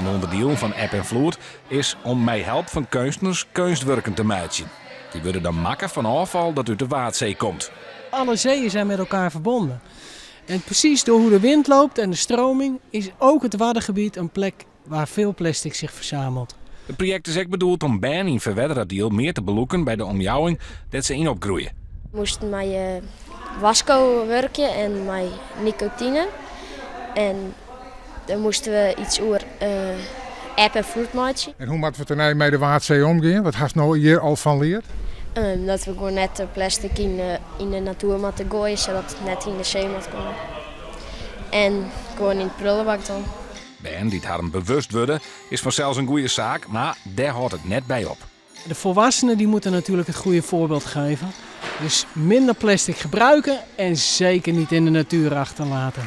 Ien fan de ûnderdielen fan Eb en Floed is om mei help fan keunstners keunstwurken te meitsjen. Dy wurde dan makke fan ôffal dat út de Waadsee komt. Alle zeeën zijn met elkaar verbonden. En precies door hoe de wind loopt en de stroming is ook het Waddengebied een plek waar veel plastic zich verzamelt. It projekt is ek bedoeld om bern yn Ferwerderadiel mear te belûken by de omjouwing dêr't se yn opgroeie. We moasten mei wasko wurkje en mei nikotine. En dan moasten we yts oer eb en floed meitsje. En hoe moatte we tenei mei de Waadsee omgean? Wat hast no hjir al fan leard? Dat we gewoan net plastic yn de natoer moatte goaie, sadat it net yn de see moat komme. En gewoan yn de prullebak dan. Bern dy't harren bewust wurde is fansels in goede saak, mar dêr hâldt it net by op. De volwassenen die moeten natuurlijk het goede voorbeeld geven. Dus minder plastic gebruiken en zeker niet in de natuur achterlaten.